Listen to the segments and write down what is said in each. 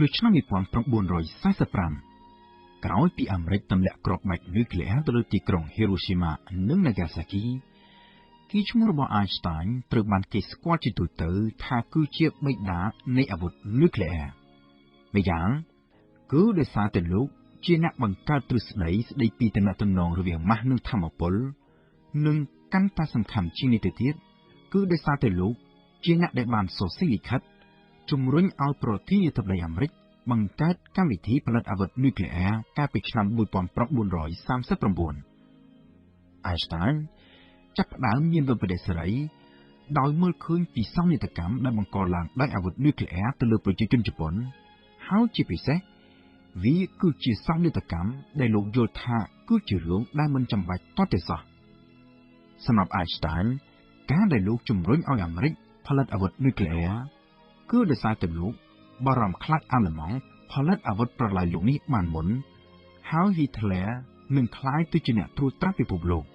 នៅឆ្នាំ1945ក្រោយពីអាមេរិកទម្លាក់គ្រាប់បែកនុយក្លេអ៊ែរទៅលើទីក្រុងហ៊ីរ៉ូស៊ីម៉ានិងណាហ្គាសាគី កេរ្តិ៍ឈ្មោះរបស់អៃស្តាញត្រូវបានគេស្គាល់ជាទូទៅថាគឺជាបិតានៃអាវុធនុយក្លេអ៊ែរ។ ម្យ៉ាងគឺដោយសារតែលោកជាអ្នកបង្កើតទ្រឹស្ដីស្ដីពីទំនាក់ទំនងរវាងម៉ាស់និងធម្មពល និងកាន់តែសំខាន់ជាងនេះទៅទៀត គឺដោយសារតែលោកជាអ្នកដែលបានសរសេរលិខិតជំរុញឲ្យប្រធានាធិបតីអាមេរិកបង្កើតកម្មវិធីផលិតអាវុធនុយក្លេអ៊ែរកាលពីឆ្នាំ1939។ អៃស្តាញចាប់ផ្ដើមមានវិប្បដិសារីដោយមើលឃើញពីសោកនាដកម្មដែលបង្កឡើងដោយអាវុធនុយក្លេអ៊ែរទៅលើប្រជាជនជប៉ុន ហើយជាពិសេសវាគឺជាសោកនាដកម្មដែលលោកយល់ថាគឺជារឿងដែលមិនចាំបាច់ទាល់តែសោះ។ សម្រាប់អៃស្តាញ ការដែលលោកជំរុញឲ្យអាមេរិកផលិតអាវុធនុយក្លេអ៊ែរ គឺដោយសារតែលោកបារម្ភខ្លាចអាល្លឺម៉ង់ផលិតអាវុធប្រល័យលោកនេះបានមុន ហើយហ៊ីត្លែរនឹងក្លាយទៅជាអ្នកត្រួតត្រាពិភពលោក។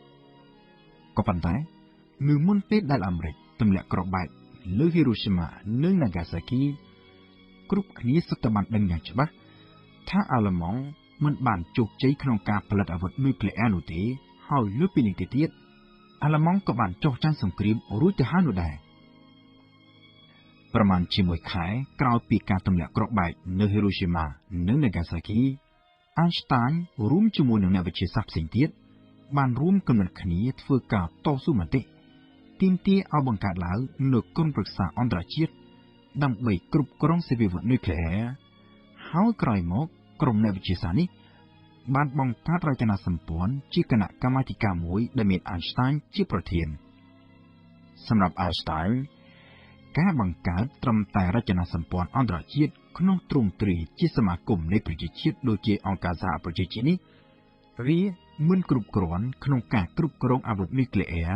ក៏ប៉ុន្តែនៅមុនពេលដែលអាមេរិកទម្លាក់គ្រាប់បែកលើហ៊ីរ៉ូស៊ីម៉ានិងណាហ្គាសាគី គ្រប់គ្នាសុទ្ធតែបានដឹងយ៉ាងច្បាស់ថាអាល្លឺម៉ង់មិនបានជោគជ័យក្នុងការផលិតអាវុធនុយក្លេអ៊ែរនោះទេ ហើយលើសពីនេះទៅទៀត អាល្លឺម៉ង់ក៏បានចុះចាញ់សង្គ្រាមរួចទៅហើយនោះដែរ។ ប្រមាណជាមួយខែក្រោយពីការទម្លាក់គ្រាប់បែកនៅហ៊ីរ៉ូស៊ីម៉ានិងណាហ្គាសាគី អៃស្តាញរួមជាមួយនឹងអ្នកវិទ្យាសាស្ត្រផ្សេងទៀតបានរួមគំនិតគ្នាធ្វើការតស៊ូមតិទាមទារឲ្យបង្កើតឡើងនូវក្រុមប្រឹក្សាអន្តរជាតិដើម្បីគ្រប់គ្រងសេវាវុធនុយក្លេអ៊ែរ ហើយក្រោយមកក្រុមអ្នកវិទ្យាសាស្ត្រនេះបានបង្កើតរចនាសម្ព័ន្ធជាគណៈកម្មាធិការមួយដែលមានអៃស្តាញជាប្រធាន។ សម្រាប់អៃស្តាញ ការបង្កើតត្រឹមតែរចនាសម្ព័ន្ធអន្តរជាតិក្នុងទ្រង់ទ្រាយជាសមាគមនៃប្រជាជាតិដូចជាអង្គការសហប្រជាជាតិនេះ វាមិនគ្រប់គ្រាន់ក្នុងការគ្រប់គ្រងអាវុធនុយក្លេអ៊ែរ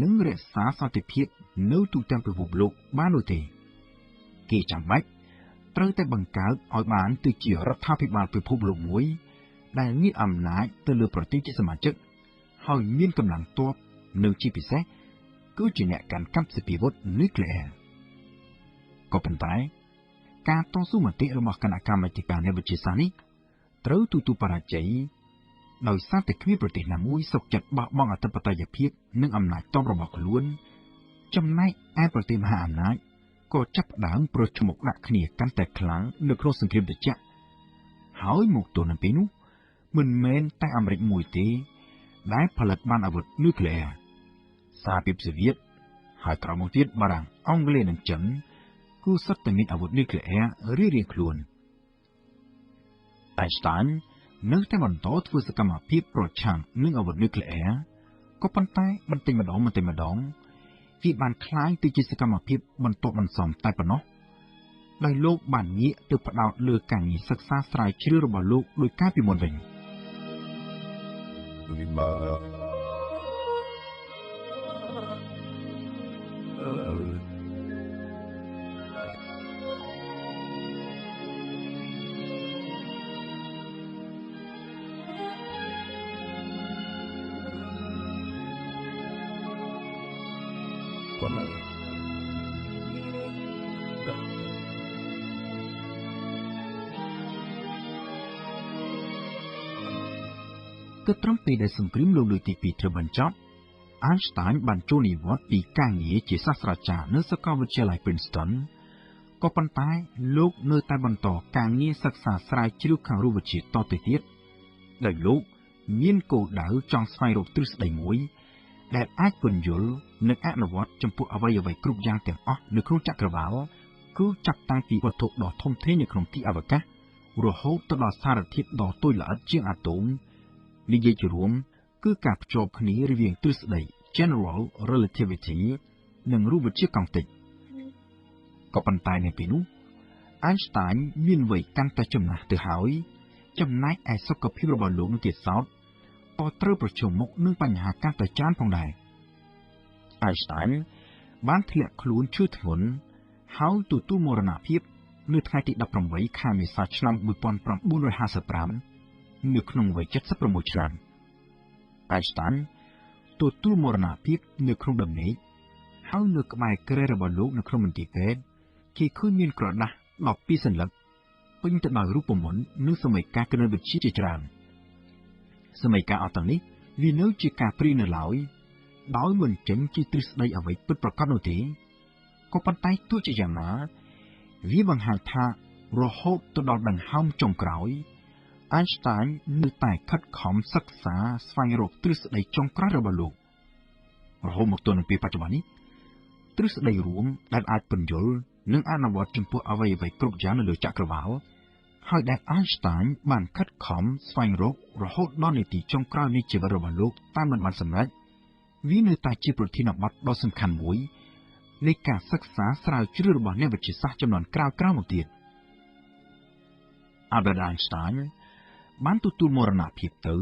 និងរក្សាសន្តិភាពនៅទូទាំងពិភពលោកបាននោះទេ។ គេចាំបាច់ត្រូវតែបង្កើតឲ្យបានទៅជារដ្ឋាភិបាលពិភពលោកមួយដែលមានអំណាចទៅលើប្រទេសជាសមាជិក ហើយមានកម្លាំងទ័ព និងជាពិសេសគឺជាអ្នកកាន់កាប់សព្វាវុធនុយក្លេអ៊ែរ។ ក៏ប៉ុន្តែការតស៊ូមតិរបស់គណៈកម្មាធិការនៃវិទ្យាសាស្ត្រនេះត្រូវទទួលបរាជ័យ ដោយសារតែគ្មានប្រទេសណាមួយសុខចិត្តបោះបង់អធិបតេយ្យភាពនិងអំណាចទ័ពរបស់ខ្លួន ចំណែកឯប្រទេសមហាអំណាចក៏ចាប់ផ្ដើមប្រឈមមុខដាក់គ្នាកាន់តែខ្លាំងនៅក្នុងសង្គ្រាមត្រជាក់ ហើយមកទល់នឹងពេលនោះមិនមែនតែអាមេរិកមួយទេដែលផលិតបានអាវុធនុយក្លេអ៊ែរ សហភាពសូវៀត ហើយក្រោយមកទៀតបារាំង អង់គ្លេសនិងចិនគឺសុទ្ធតែមានអាវុធនុយក្លេអ៊ែររៀងៗខ្លួន។ អៃស្តាញនៅតែបន្តធ្វើសកម្មភាពប្រឆាំងនឹងអាវុធនុយក្លេអ៊ែរ ក៏ប៉ុន្តែបន្តិចម្ដងបន្តិចម្ដងវាបានក្លាយទៅជាសកម្មភាពបន្ទាប់បន្សំតែប៉ុណ្ណោះ ដោយលោកបានងាកទៅផ្ដោតលើការងារសិក្សាស្រាវជ្រាវរបស់លោកដោយកាលពីមុនវិញ។ គិតត្រឹមពេលដែលសង្គ្រាមលោកលើកទី2ត្រូវបញ្ចប់ អៃស្តាញបានចូលនិវត្តន៍ពីការងារជាសាស្ត្រាចារ្យនៅសាកលវិទ្យាល័យ Princeton ក៏ប៉ុន្តែលោកនៅតែបន្តការងារសិក្សាស្រាវជ្រាវខាងរូបវិទ្យាតទៅទៀត ដោយលោកមានគោលដៅចង់ស្វែងរកទ្រឹស្ដីមួយដែលអាចពន្យល់និងអនុវត្តចំពោះអ្វីៗគ្រប់យ៉ាងទាំងអស់នៅក្នុងចក្រវាល គឺចាប់តាំងពីវត្ថុដ៏ធំធេងនៅក្នុងទីអវកាសរហូតទៅដល់សារធាតុដ៏តូចល្អិតជាងអាតូម និយាយជារួមគឺការភ្ជាប់គ្នារវាងទ្រឹស្ដី General Relativity និងរូបវិទ្យាកង់តិច។ ក៏ប៉ុន្តែនៅពេលនោះ អៃស្តាញមានវ័យកាន់តែចំណាស់ទៅហើយ ចំណែកឯសុខភាពរបស់លោកនោះទៀតសោតក៏ត្រូវប្រឈមមុខនឹងបញ្ហាកាន់តែច្រើនផងដែរ។ អៃស្តាញបានធ្លាក់ខ្លួនឈឺធ្ងន់ ហើយទទួលមរណភាពនៅថ្ងៃទី18ខែមេសាឆ្នាំ1955 នៅក្នុងវ័យ76ឆ្នាំ។ អៃស្តាញទទួលមរណភាពនៅក្នុងដំណេក ហើយនៅក្បែរគ្រែរបស់លោកនៅក្នុងមន្ទីរពេទ្យ គេឃើញមានក្រដាស12សន្លឹក ពេញទៅដោយរូបមន្តនិងសមីការគណិតវិទ្យាជាច្រើនសមីការអស់ទាំងនេះវានៅជាការព្រាងនៅឡើយដោយមិនចេញជាទ្រឹស្ដីអ្វីពិតប្រាកដនោះទេក៏ប៉ុន្តែទោះជាយ៉ាងណាវាបង្ហាញថារហូតទៅដល់ដង្ហើមចុងក្រោយ Einstein នៅតែខិតខំសិក្សាស្វែងរកទ្រឹស្ដីចុងក្រោយរបស់លោករហូតមកទល់នឹងពេលបច្ចុប្បន្ននេះទ្រឹស្ដីរួមដែលអាចពន្យល់និងអនុវត្តចំពោះអ្វីៗគ្រប់យ៉ាងនៅលើចក្រវាឡហើយដែល Einstein បានខិតខំស្វែងរករហូតដល់នាទីចុងក្រោយនៃជីវិតរបស់លោកតែមិនបានសម្រេចវានៅតែជាប្រធានបទដ៏សំខាន់មួយនៃការសិក្សាស្រាវជ្រាវរបស់អ្នកវិទ្យាសាស្ត្រជំនាន់ក្រោយៗមកទៀត Albert Einstein បានទទួលមរណភាពទៅ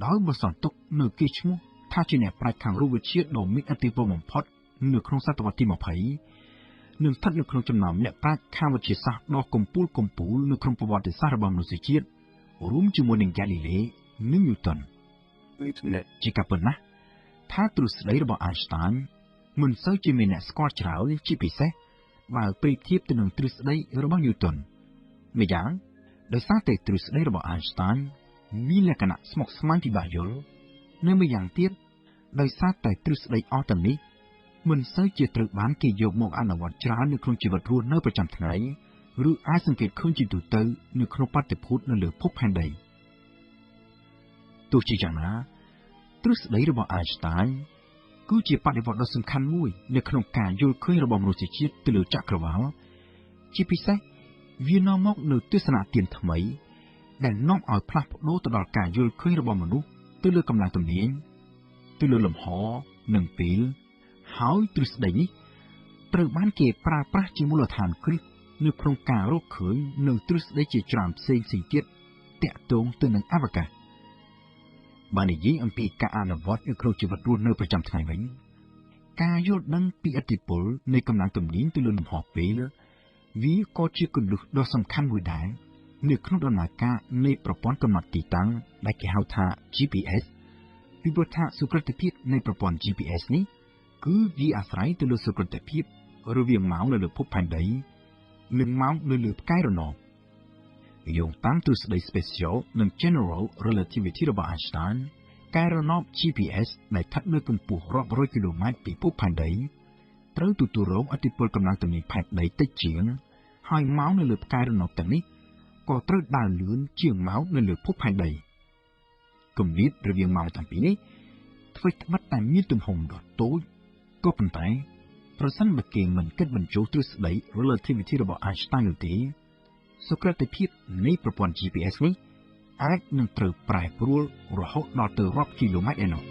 ដោយបន្សល់ទុកនៅកេរ្តិ៍ឈ្មោះថាជាអ្នកប្រាជ្ញខាងរូបវិទ្យាដ៏មានឥទ្ធិពលបំផុតនៅក្នុងសតវត្សទី20និងស្ថិតនៅក្នុងចំណោមអ្នកប្រាជ្ញខាងវិទ្យាសាស្ត្រដ៏កំពូលនៅក្នុងប្រវត្តិសាស្ត្ររបស់មនុស្សជាតិរួមជាមួយនឹង Galilei និង Newton ជាការពិតណាស់ថាទ្រឹស្ដីរបស់ Einstein មិនសូវជាមានអ្នកស្គាល់ច្រើនជាពិសេសបើប្រៀបធៀបទៅនឹងទ្រឹស្ដីរបស់ Newton ម្យ៉ាងដោយសារតែទ្រឹស្ដីរបស់ Einstein មានលក្ខណៈស្មុគស្មាញពិបាកយល់និងម្យ៉ាងទៀតដោយសារតែទ្រឹស្ដីអស់ទាំងនេះមិនសូវជាត្រូវបានគេយកមកអនុវត្តច្រើននៅក្នុងជីវិតរស់នៅប្រចាំថ្ងៃឬអាចសង្កេតឃើញជាទូទៅនៅក្នុងបាតុភូតនៅលើភពផែនដីទោះជាយ៉ាងណាទ្រឹស្ដីរបស់ Einstein គឺជាបដិវត្តន៍ដ៏សំខាន់មួយនៅក្នុងការយល់ឃើញរបស់មនុស្សជាតិទៅលើចក្រវាឡជាពិសេសវានាំមកនូវទស្សនៈទានថ្មីដែលនាំឲ្យផ្លាស់ប្ដូរទៅដល់ការយល់ឃើញរបស់មនុស្សទៅលើកម្លាំងទំនាញទៅលើលំហនិងពេលហើយទ្រឹស្ដីនេះត្រូវបានគេប្រើប្រាស់ជាមូលដ្ឋានគ្រឹះនៅក្នុងការរកឃើញនូវទ្រឹស្ដីជាច្រើនផ្សេងៗទៀតទាក់ទងទៅនឹងអវកាសបើនិយាយអំពីការអនុវត្តនៅក្នុងជីវិតរស់នៅប្រចាំថ្ងៃវិញការយល់ដឹងពីឥទ្ធិពលនៃកម្លាំងទំនាញទៅលើលំហពេលវាក៏ជាគន្លឹះដ៏សំខាន់មួយដែរនៅក្នុងដំណើរការនៃប្រព័ន្ធកំណត់ទីតាំងដែលគេហៅថា GPS ពីព្រោះថាសុក្រឹតភាពនៃប្រព័ន្ធ GPS នេះគឺវាអាស្រ័យទៅលើសុក្រឹតភាពរវាងម៉ោងនៅលើភពផែនដីនិងម៉ោងនៅលើផ្កាយរណបយោងតាមទ្រឹស្ដី Special និង General Relativity របស់ Einstein ផ្កាយរណប GPS ដែលស្ថិតនៅកម្ពស់រាប់រយគីឡូម៉ែត្រពីភពផែនដីត្រូវទទួលរងឥទ្ធិពលកម្លាំងទំនាញផែនដីតិចជាងហើយម៉ោងនៅលើផ្កាយរណបទាំងនេះក៏ត្រូវដើរលឿនជាងម៉ោងនៅលើភពផែនដីគម្លាតរវាងម៉ោងទាំងពីរនេះធ្វើត្បិតតែមានទំហំដ៏តូចក៏ប៉ុន្តែប្រសិនបើគេមិនគិតបញ្ចូលទ្រឹស្ដី Relativity របស់ Einstein នោះទេសុក្រឹតភាពនៃប្រព័ន្ធ GPS នេះអាចនឹងត្រូវប្រែប្រួលរហូតដល់ទៅរាប់គីឡូម៉ែត្រឯណោះ